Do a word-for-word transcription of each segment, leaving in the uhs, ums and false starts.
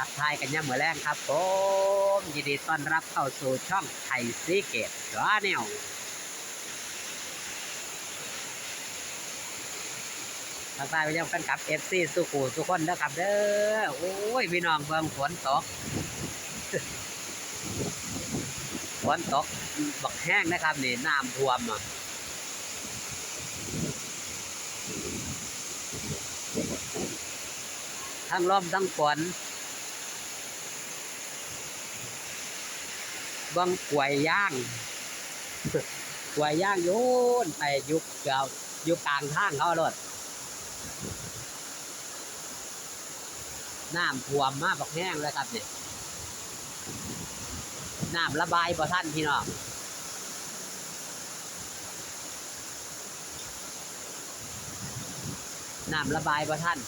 ทักทายกันยามมื้อแลงครับผม ยินดีต้อนรับเข้าสู่ช่องไทยซีเกตชาแนล ทักทายไปยังแฟนคลับ เอฟซี สู่ผู้สู่คนเด้อครับเด้อ โอ้ย พี่น้องเบิ่งฝนตก ฝนตกบักแฮงนะครับนี่ น้ำท่วมอะ ทั้งลมทั้งฝน เบิ่งกล้วยยาง กล้วยยางโยนไปอยู่เกือบอยู่กลางทางเขาโลด น้ำท่วมมาบักแฮงเลยครับนี่ น้ำระบายบ่ทันพี่น้อง น้ำระบายบ่ทัน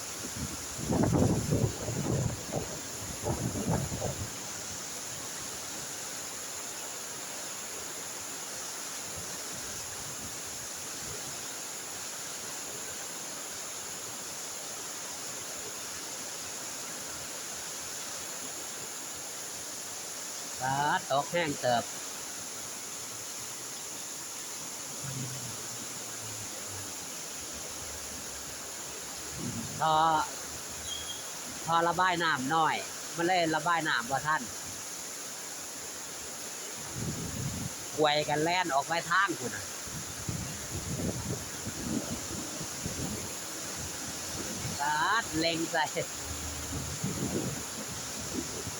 ฟ้าตกแฮงเติบ ท่อ ท่อระบายน้ำน้อย มันเลยระบายน้ำบ่ทัน กล้วยก็แล่นออกไปทางพุ้นน่ะ ปาด เล็งใส่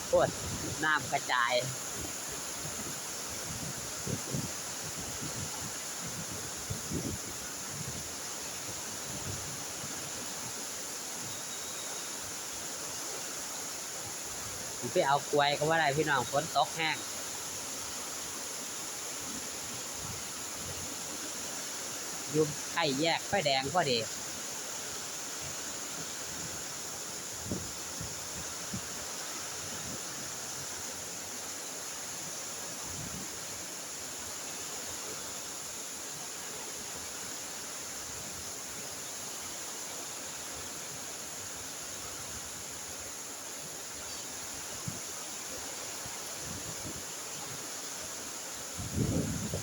โพด น้ำกระจาย ไปเอากล้วยก็บ่ได้พี่น้อง ฝนตกแฮง อยู่ใกล้แยกไฟแดงพอดี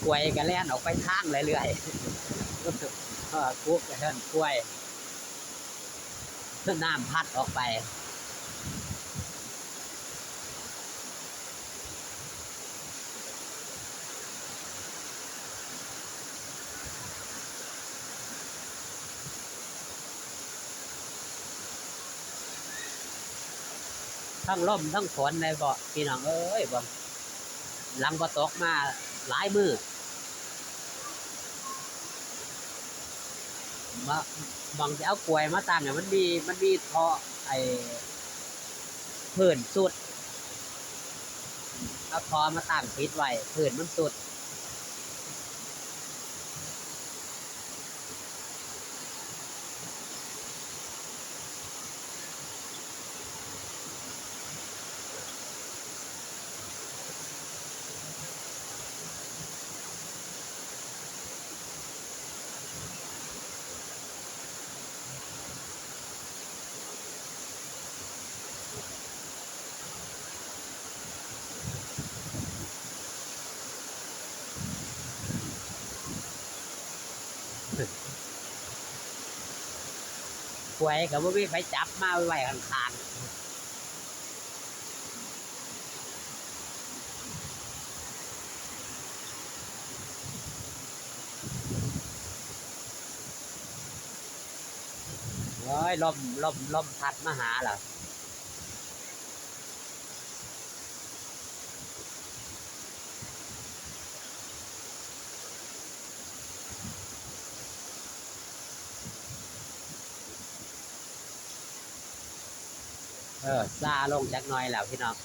กล้วยก็แล่นออกไปทางเรื่อยๆ เออ กุ๊กก็เทิ่นกล้วย น้ำพัดออกไป ทั้งลมทั้งฝนเลยบ่พี่น้องเอ้ย บ่ หลังบ่ตกมาหลายมื้อ บ่ บ่สิเอากล้วยมาตั้งเนี่ย มันมี มันมีท่อ ไอ้ พื้นซุด เอาท่อมาตั้งปิดไว้ พื้นมันซุด กล้วยก็บ่มีไผจับมาไว้ข้างๆ โอ้ย ลม ลม ลมพัดมาหาล่ะ เออ ซาลงจักหน่อยแล้วพี่น้อง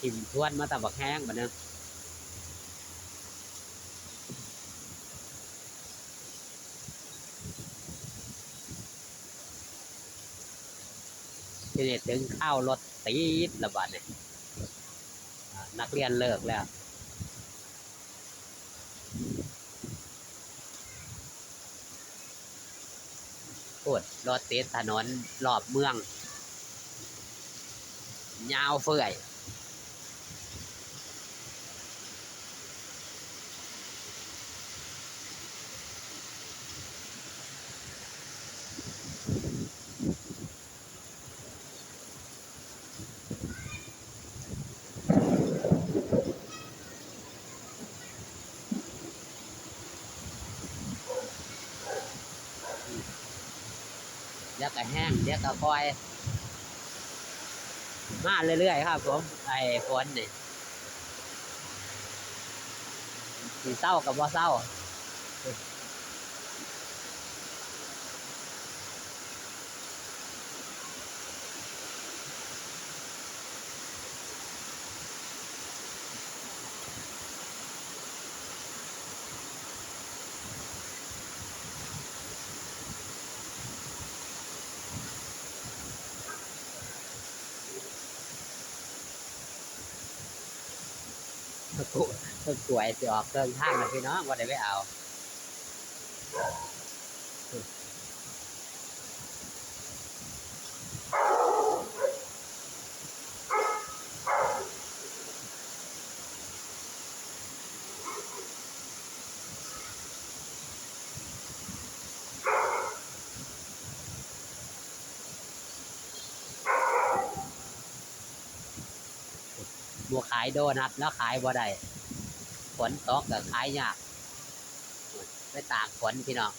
ถิ่มทวนมาแต่บักแฮงบัดนี้ ทีนี้ถึงคราวรถติดแล้วบัดนี้ อ่า นักเรียนเลิกแล้ว เ พูดรถติดถนนรอบเมือง ยาวเฟื่อย เดี๋ยวก็แห้ง เดี๋ยวก็ค่อย มาเรื่อยๆครับผม ไอ้ฝนนี่ สิเซาก็บ่เซา กล้วย กล้วยสิออกเดินทางแล้วพี่น้อง บ่ได้ไปเอา บ่ขายโดนัทแล้ว ขายบ่ได้ ฝนตกก็ขายยาก ไปตากฝนพี่น้อง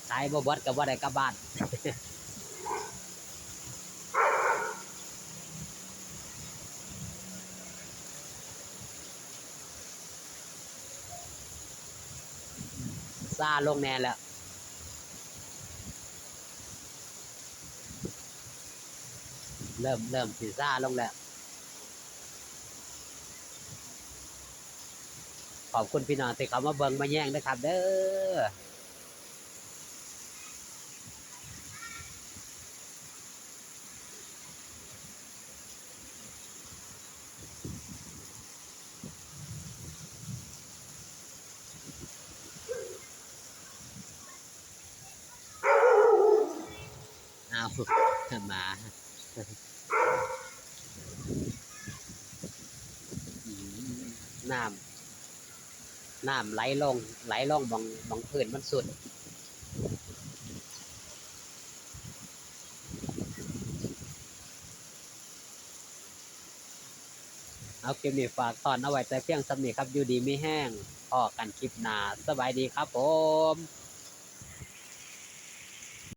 ขายบ่เบิดก็บ่ได้กลับบ้าน ซาลงแน่แล้ว เริ่ม เริ่มสิซาลงแล้ว ขอบคุณพี่น้องที่เข้ามาเบิ่งมาแยงนะครับเด้อ อ้าว หมา อืม น้ำ น้ำไหลลง ไหลลงหม่อง หม่องพื้นมันซุด เอา คลิปนี้ฝากต้อนเอาไว้แต่เพียงส่ำนี้ครับ อยู่ดีมีแฮง พ้อกันคลิปหน้า สบายดีครับผม